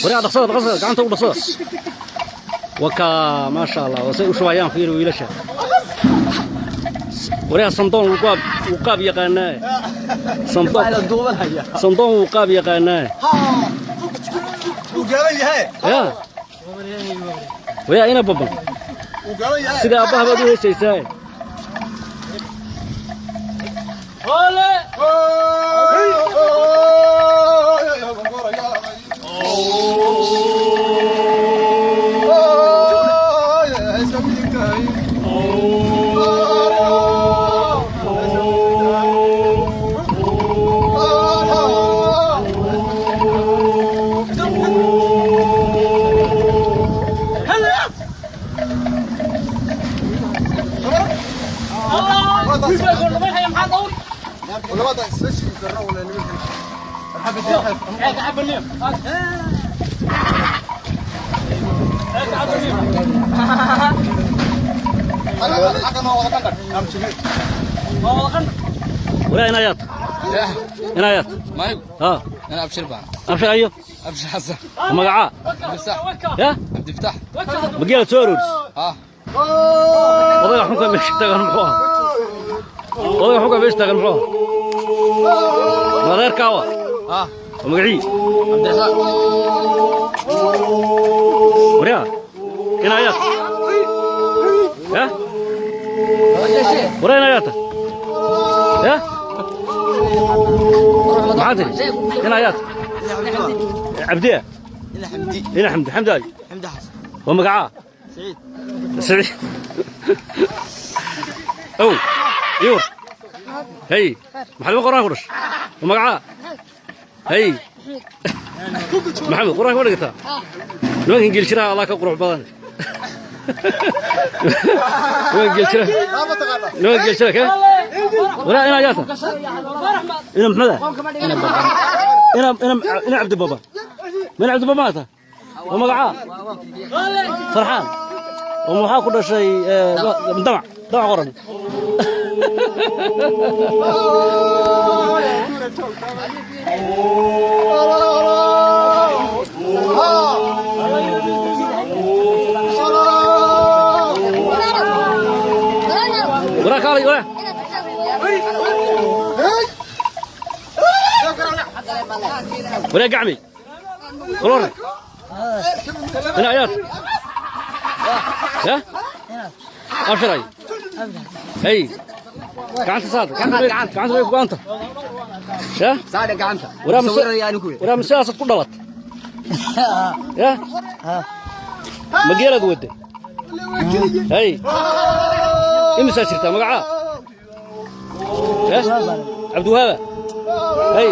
Waryaa, dhaqsada, dhaqsada, gacanta u dhaqsada. Waka, maasha Allah, waa say u shubayaan. Fiiri wiilasha. Waryaa, sandoon wuu qaab yaqaanaa. Sandoon, sandoon wuu qaab yaqaanaa. Wuu gaaban yahay. Ya waryaa, ina baban. Wuu gaaban yahay. Sida aabbaha baad u heesaysaa. Waryaa, inayaad, inayaad. Maayigu? Ha. أنا أبشر بان. Abshir ayo. أبشر حسن. Magacaa? عبد الفتاح. Ya. عبد الفتاح. Ma geelaad soo arooris? ها. Odaga xunka meesha taagan muxuu ahaa? Odaga xunka meesha taagan muxuu ahaa? Ma adeerkaawa? ها. Waa magacii? عبد الرزاق. Waryaa, inayaad. Ya waryaa, inayaata. Ya, maxaa tiri? Inayaat Cabdiya. Ina Xamdi. Ina Xamdi, Xamdi ay. Xamdi Xasan. Waa magacaa? Saciid. Saciid ow iwar. Hey, maxaa lama Quraan ku dhashay? Waa magacaa? Hey, Maxamed, Quraanka ma dhigataa? Nimankan geeljiraha Allah ka qurux badan, nimanka geeljiraha, nimanka geeljiraha ke. Walaa ina yaata, ina Maxmed, ina ina ina Cabdi Baba, min Cabdi Baba maata. Waa magacaa? Farxaan. Oo maxaa ku dhashay? Damac, damac qoran. Waraa, kaalay waraa. Waraa, gacmi kolore. Ina ayaad ya abshiray. Hey, gacanta saar, gacanta way ku-aanta ya. Saadha gacanta. Waraa mise Sawiraya anigu. Waraa, mise sidaasad ku dhalat ya? Ma geelaad wadda? Hey, imisaa jirtaa? Magacaa ya? Cabdiwahaaba. Hey.